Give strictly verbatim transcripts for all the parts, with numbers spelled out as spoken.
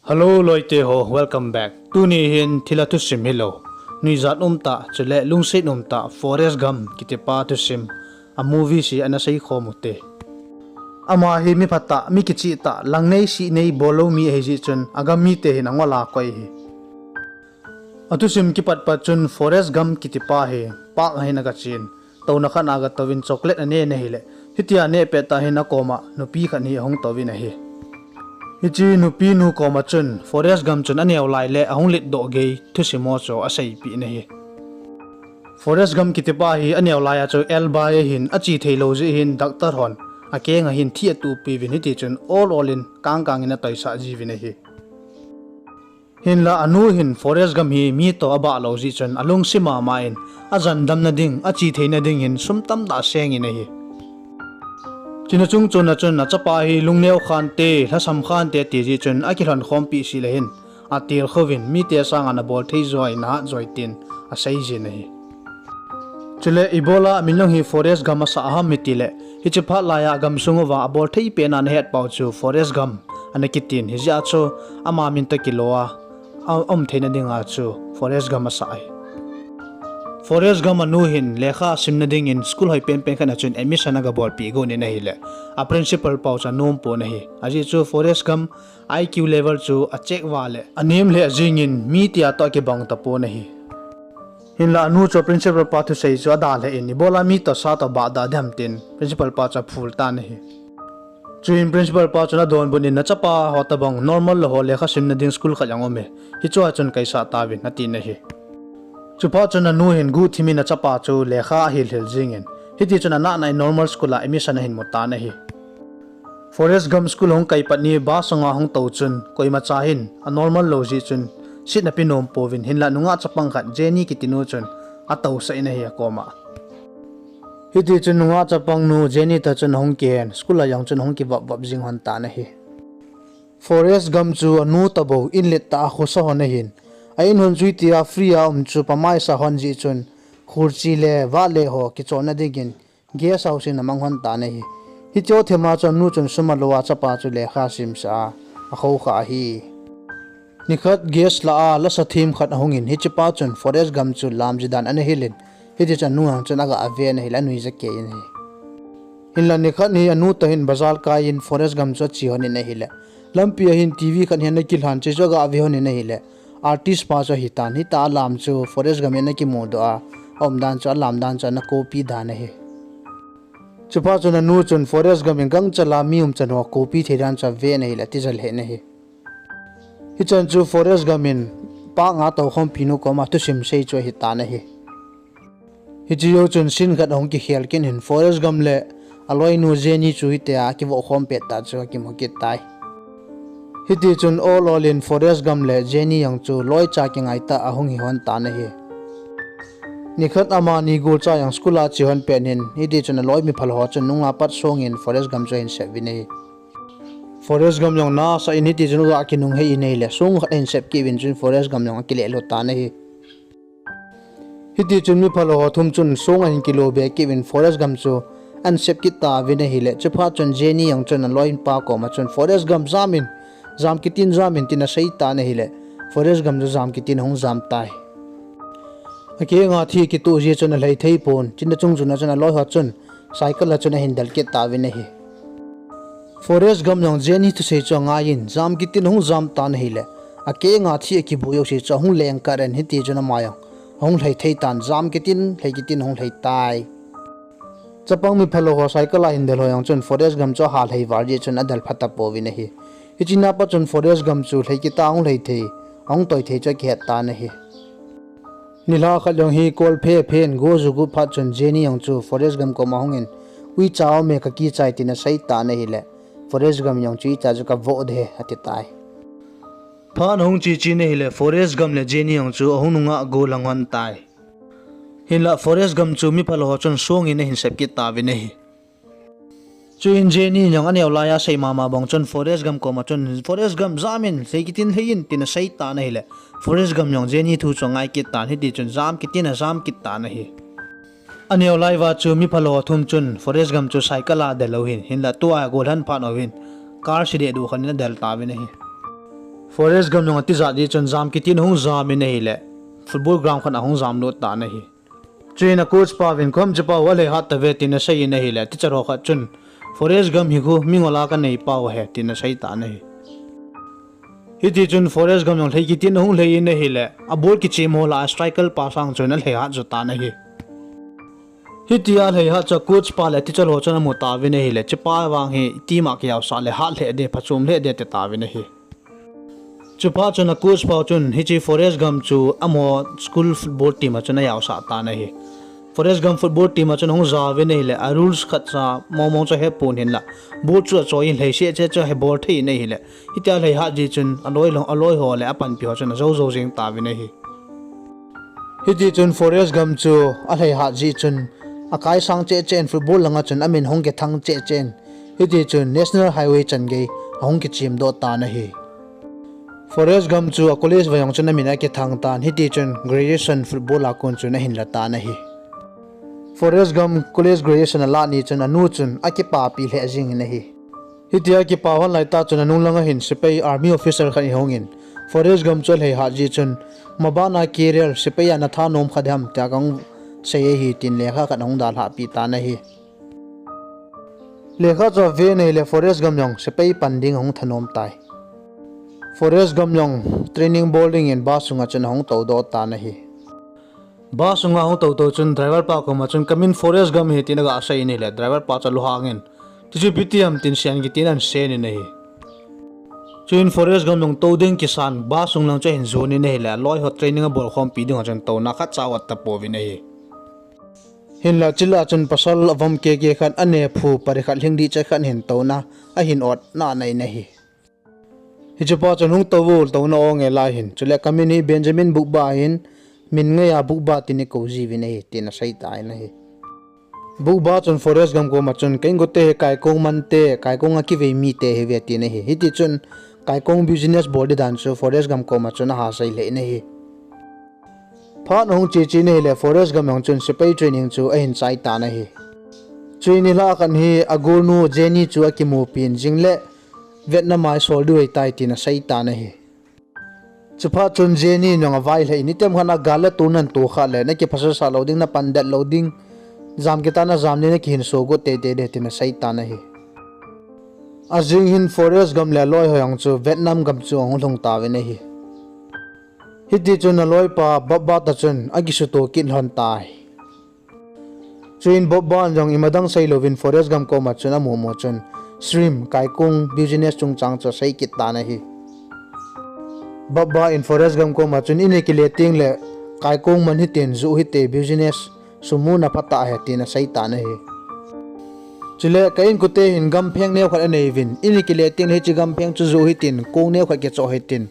Hello loite ho, welcome back. Tuni hin thilha thusim hilou, nuijat umtah chule lungset umtah Forrest Gump kitipa thusim, a movie hi ana seikhom ute. Ama hi mi phatah, mi kichihtah, langnei sihnei bollou mi ahijeh chun agam mite hin angol a akoi ahi. Athusim kipat pat chun Forrest Gump kitipa hi park a hin agachen, touna khat a agatouvin chocolate ane in ahile, hitia aneh pettah hin akoma nupi khat hi ahung touvin ahi. Hiche nupinu koma chun Forrest Gump chun aneo lai le ahung letdoh gei thusim ho chu aseipeh in ahi. Forrest Gump kitipa hi aneo lai a chu elbai ahin, ache theilou jeh hin doctor hon akeng a hin thi atuhpiuvin, hitichun ol ol in kangkang in atoisah jiuvin ahi. Hinla anu hin Forrest Gump hi mi toh abah lou jeh chun alungset mama in, ajandamna ding, ache theina ding hin sum tamtah asengin ahi. Chuna chungchon a chun achapa hi lungneo khante, lhasam khante ati jeh chun akilhon khompeh seh le hin, atilkhouvin mite sanga nabol thei joi, nahat joi tin aseijin ahi. Chule ibola amin jong hi Forrest Gump asah ham itile, hiche phat laiya agamsung uva abol thei pena ana hetpau chu Forrest Gump ana kitin, hijeh a chu ama min toh kilou a, a um theina dinga chu Forrest Gump asah ahi. Forrest Gump anu hin lekha simna dingin school hoi penpen khat a chun admission agabolpeh gon in ahile, a principal pau chu anompon ahi. Ajeh chu Forrest Gump I Q level chu acheck uva le anem lheh jengin mi tia toh akibang tapon ahi. Hinla anu chu principal pa thusei chu adalheh in, ibola mi toh sa toh bahdah ding ham tin principal pa chu aphul tan ahi. Chuin principal pa chun adonbut in, nachapa ho tobang normal lou ho lekha simna ding school khat jong aume, hichea chun kaisah tauvin atin ahi. Chuphat chun anu hin guhthimin achapa chu lekha ahil hil jengin, hitichun anahna in normal school a admission ahin mu tan ahi. Forrest Gump school hung kaipat ni bus sunga hung tou chun koimacha hin anormal lou jeh chun seat ana pe nom pouvin, hinla nungah chapang khat Jenny kitinu chun atousah in ahi akoma. Hitichun nungah chapangnu Jenny toh chun ahung kihen, school a jong chun ahung kivopvop jing lhon tan ahi. Forrest Gump chu anu tobou inlet tah a khosa lhon ahin, a in lhon chu hitia free a um chu pamaisa lhon jeh chun khurchi le vahle ho kichonna dingin guest house in amang lhon tan ahi. Hiche thema chu anu chun sum alou a chapa chu lekha simsah a, akhoukhah ahi. Nikhat guest lah a lasa them khat ahungin, hichepa chun Forrest Gump chu lam ji dan ana hilin, hitichun anu jong chun aga ven ahile anuija kei in ahi. Hinla nikhat hi anu toh hin bazar kai in Forrest Gump chu ache lhon in ahile, lampi a hin TV khat hi ana kilhan, hiche chu aga ve lhon in ahile, artist pa chu ahitan, hitia alam chu Forrest Gump in ana kimudoh a, aumdan chu, alamdan chu ana copy dan ahi. Chuphat chun anu chun Forrest Gump in gangchal a mi umchan ho copy thei dan chu aven ahile atija lheh in ahi. Hichan chu Forrest Gump in park a toukhompi nu koma thusim sei chu ahitan ahi. Hiche jou chun scene khat ahung kikhel kit in, Forrest Gump le aloinu Jenny chu hitia akivoh khom pet tah chu akimu kit tai. Hitichun ol ol in Forrest Gump le Jenny jong chu loicha kingaitah a ahung hi lhon tan ahi. Nikhat amani golcha jong school a che lhon pet in, hitichun aloi miphalou ho chun nunga pat songin Forrest Gump chu ahin sep uvin ahi. Forrest Gump jong nasah in hitichun aga kinunghei in ahile, song khat ahin sep kit uvin chun Forrest Gump jong akilelhu tan ahi. Hitichun miphalou ho thum chun song ahin kilo be kit uvin Forrest Gump chu ahin sep kit tauvin ahile, chuphat chun Jenny jong chun aloipa koma chun Forrest Gump jam in, jam kit in, jam in tin asei tan ahile, Forrest Gump chu jam kit in ahung jam tai. Akenga thi kitoh jeh chun alhai thei pon, chuna chungchon a chun aloi ho chun cycle a chun ahin del kit tauvin ahi. Forrest Gump jong Jenny thusei chu angaiyin jam kit in ahung jam tan ahile, akenga thi akiboi jouse chu ahung leng kit in, hitichun ama jong ahung lhai thei tan, jam kit in, lhai kit in ahung lhai tai. Chapang miphalou ho cycle a hin del ho jong chun Forrest Gump chu ahal lhai val jeh chun adel pha tapouvin ahi. Hichena pat chun Forrest Gump chu lhai kit a ahung lhai thei, ahung toi thei chu akihet tan ahi. Nilhah khat jong hi kolphe phen go ju gu phat chun Jenny jong chu Forrest Gump koma ahungin, uicha aume kakichai tin asei tan ahile, Forrest Gump jong chu hitia chu kavoh de ati tai. Phat ahung che chen ahile Forrest Gump le Jenny jong chu ahung nunga go lang lhon tai. Hinla Forrest Gump chu miphalou ho chun songin ahin sep kit tauvin ahi. Chuin Jenny jong aneo laiya sei mama bang chun Forrest Gump koma chun Forrest Gump jam in, lhai kit in, lhai in tin asei tan ahile, Forrest Gump jong Jenny thu chu angai kit tan, hitichun jam kit in ajam kit tan ahi. Aneo lai uva chu miphalou ho thum chun Forrest Gump chu cycle a del uvin, hinla tua golhang phat uvin car se dehduh khat in adel tauvin ahi. Forrest Gump jong atijat jeh chun jam kitin ahung jam in ahile, football ground khat ahung jam lut tan ahi. Chuin a coach pa vin, "Koiham hichepa hi alhaihat tave," tin asei in ahile, teacher ho khat chun, "Forrest Gump hi khu mingol a kanei pau ahi," tin asei tan ahi. Hiti chun Forrest Gump jong lhai kitin ahung lhai in ahile, a ball kichem ho lah a striker pa sang chun alhaihat jo tan ahi. Hitia alhaihat chu a coach pa le teacher ho chun amu tauvin ahile, hichepa vang hi team a kijaosah le hat lheh ding, phachom lheh ding ati tauvin ahi. Chuphat chun a coach pa chun hiche Forrest Gump chu amaho school football team a chun ajaosah tan ahi. Forrest Gump football team a chun ahung jaovin ahile, a rules khatcha mong mong chu ahepon hinla, ball chu achoi in lhai seh cheh chu ahebol thei in ahile, hitia alhaihat jeh chun aloi ho le apanpi ho chun ajou jou jeng tauvin ahi. Hiti chun Forrest Gump chu alhaihat jeh chun akaisang cheh cheh in, football langa chun amin hung kithang cheh cheh in, hiti chun National Highway chan gei ahung kichemdoh tan ahi. Forrest Gump chu a college vang jong chun amin akithang tan, hiti chun graduation football a kon chun ahin la tan ahi. Forrest Gump college graduation alah ni chun anu chun akipapi lheh jeng in ahi. Hitia akipa lhon laitah chun anung langa hin sepai, army officer khat ahungin, Forrest Gump chu alhaihat jeh chun, mabana career sepai a nathanom kha ding ham tia kahung sei ahi, tin lekha khat ahung dalhahpi tan ahi. Lekha chu ave in ahile Forrest Gump jong sepai pan ding ahung thanom tai. Forrest Gump jong training bol dingin bus sunga chun ahung toudoh tan ahi. Bus sunga ahung toutou chun driver pa koma chun, "Kamin Forrest Gump ahi," tin agasei in ahile, driver pa chu alunghangin, "Hichu ipi ti ham?" tin sen kitin ahin sen in ahi. Chuin Forrest Gump jong tou ding kisan bus sung lang chu ahin jon in ahile, aloi ho training abol khompi ding ho chun touna khatcha ot tapouvin ahi. Hinla chule chun pasal avom keke khat, anephu pari khat lhing dih chet khat hin touna ahin ot nana in ahi. Hichepa chun, "Hung touvo, touna ange lai hin. Chule kamin hi Benjamin Bukba ahin, min ngeiya Bukba tin ikou jiuvin ahi," tin asei tan ahi. Bukba chun Forrest Gump koma chun, "Ka inkote hi kaikong mante, kaikong a kivei mite ahiuve," tin ahi. Hiti chun kaikong business bol ding dan chu Forrest Gump koma chun aha sei lheh in ahi. Phat ahung che che in ahile Forrest Gump jong chun sepai training chu ahin chai tan ahi. Chuin nilhah khat hi agolnu Jenny chu akimupin, jingle Vietnam a isol diu ahitai tin asei tan ahi. Chuphat chun Jenny in jong availhah in, "Item khat a gal le tuna nato khah le nakiphasal sah lou ding, napandet lou ding, jam kitna jam ding, nakihinso got teitei ding," tin asei tan ahi. Ajing hin Forrest Gump le aloi ho jong chu Vietnam gam chu ahung lhung tauvin ahi. Hiti chun aloipa Bubba toh chun akisuto kit lhon tai. Chuin Bubba in jong imadang seilouvin Forrest Gump koma chun amu mu chun shrimp, kaikong business chungchang chu asei kit tan ahi. Bubba in Forrest Gump koma chun, "Ini kile tengle kaikong man hitin, joh hite, business sum muna phatah ahi," tin asei tan ahi. Chule ka inkote hin gampheng neo khat aneiuvin, ini kile tengle hiche gampheng chu joh hitin, kong neo khat kichoh hitin,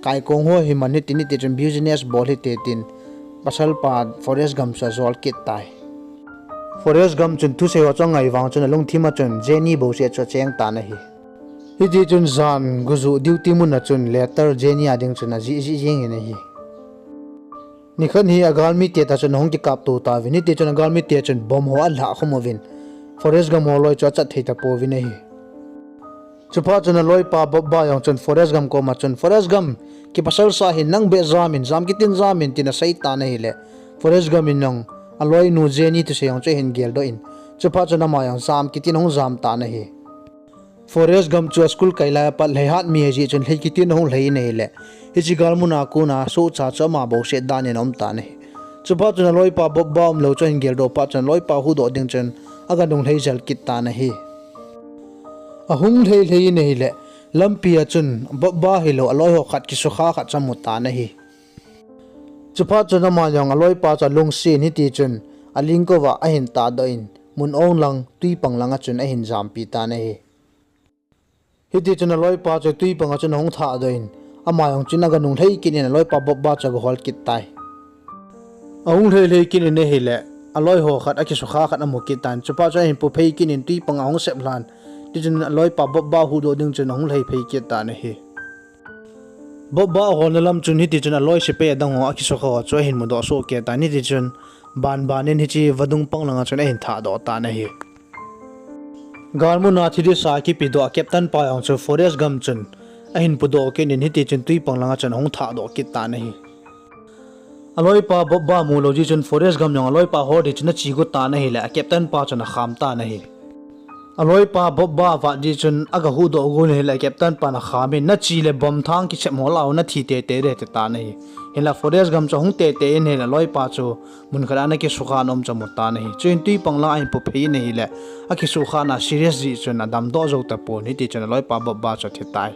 kaikong ho hi man hitin, hiti chun business bol hite tin pasalpa Forrest Gump chu ajol kit tai. Forrest Gump chun thusei ho chu angai vang chun alungthim a chun Jenny bouseh chu acheng tan ahi. Hiti chun jan gujuh duty mun a chun letter Jenny a ding chun ajih jih jeng in ahi. Nikhat hi agalmite toh chun ahung kikaptou tauvin, hiti chun agalmite chun bomb ho alhah khum uvin, Forrest Gump holoi chu achat thei tapouvin ahi. Chuphat chun aloipa Bubba jong chun Forrest Gump koma chun, "Forrest Gump, kipasal sah hih in, nang beh jam in, jam kitin jam in," tin asei tan ahile, Forrest Gump in jong aloinu Jenny thusei jong chu ahin geldoh in, chuphat chun ama jong jam kitin ahung jam tan ahi. Forrest Gump chu aschool kai lai apat lhaihat mi ahijeh chun lhai kitin ahung lhai in ahile, hiche galmun a kona sohcha chu ama bouseh dan in aum tan ahi. Chuphat chun aloipa Bubba umlou chu ahin geldoh phat chun aloipa huhdoh ding chun aga nunglhai jel kit tan ahi. Ahung lhai lhai in ahile, lampi a chun Bubba hilou aloi ho khat kisukha khat chu amu tan ahi. Chuphat chun ama jong aloipa chu alungset in, hiti chun alingkouva ahin tahdoh in, mun ong lang, twipang langa chun ahin jampi tan ahi. Hiti chun aloipa chu twipang a chun ahung thahdoh in, ama jong chun aga nunglhai kit in aloipa Bubba chu aga hol kit tai. Ahung lhai lhai kit in ahile, aloi ho khat akisukha khat amu kit tan, chuphat chun ahin puphei kit in twipang a ahung sep lhan. Tichun aloipa Bubba huhdoh ding chun ahung lhai phei kit tan ahi. Bubba aholna lam chun hiti chun aloi sepai adang ho akisukha ho chu ahin mudoh soh kit tan, hiti chun banban in hiche vadung pang langa chun ahin thahdoh tan ahi. Galmun a thidihsa akipedoh a captain pa jong chu Forrest Gump chun ahin pudoh kit in hiti chun twi pang langa chun ahung thahdoh kit tan ahi. Aloipa Bob ba mulou jeh chun Forrest Gump jong aloipa hor ding chun ache got tan ahile, a captain pa chun akham tan ahi. Aloipa Bob ba avat jeh chun aga huhdoh got in ahile, a captain pan akham in, nache le bomb thang kisem ho lah a nathi teitei ding ahi ati tan ahi. Hinla Forrest Gump chu ahung teitei in ahile, aloipa chu mun khat a ana kisukha ana um chu amu tan ahi. Chuin twi pang lang ahin puphei in ahile, akisukha na serious jeh chun adamdoh jou tapon, hiti chun aloipa Bob ba chu athi tai.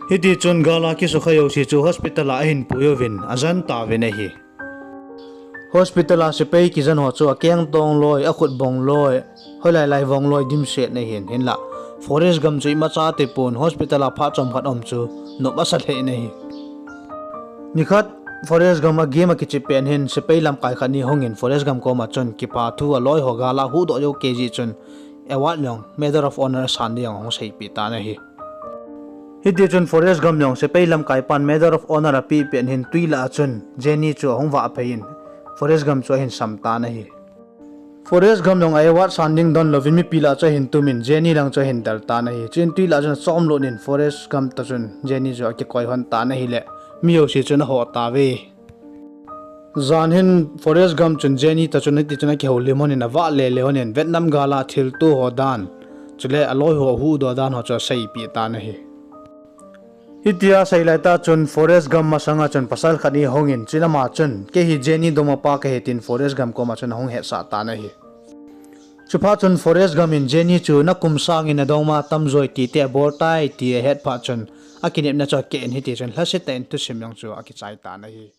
Hiti chun gal a kisukha jouse chu hospital a ahin pui uvin ajen tauvin ahi. Hospital a sepai kijen ho chu akeng tong loi, akhut bong loi, hoilai lai vong loi dimset in ahin, hinla Forrest Gump chu imacha atipon, hospital a phat chomkhat aum chu nop asa lheh in ahi. Nikhat Forrest Gump a game akichep pet hin sepai lamkai khat ni ahungin Forrest Gump koma chun kipathu, aloi ho gal a ahuhdoh jou kei jeh chun award jong, Medal of Honor asan ding jong ahung seipeh tan ahi. Hiti chun Forrest Gump jong sepai lamkai pan Medal of Honor apeh pet hin twi lah a chun Jenny chu ahung vah phei in Forrest Gump chu ahin sam tan ahi. Forrest Gump jong a award san ding don louvin mipi lah chu ahin tum in Jenny lang chu ahin del tan ahi. Chuin twi lah chun achom lut in Forrest Gump toh chun Jenny chu akikoi lhon tan ahile, mi jouse chun aho tauve. Jan hin Forrest Gump chun Jenny toh chun hiti chun akihoulim lhon in, avah lele lhon in Vietnam gal a thilto ho dan, chule aloi ho ahuhdoh dan ho chu aseipeh tan ahi. Hitia asei lai tah chun Forrest Gump masanga chun pasal khat ni ahungin, chuin ama chun, kei hi Jenny dongmapa kahi tin Forrest Gump koma chun ahung hetsah tan ahi. Chuphat chun Forrest Gump in Jenny chu nakum sangin nadongma tamjo e tite abol tai ti ahet phat chun, akinepna chu akeh in hiti chun lhasetah in thusim jong chu akichai tan ahi.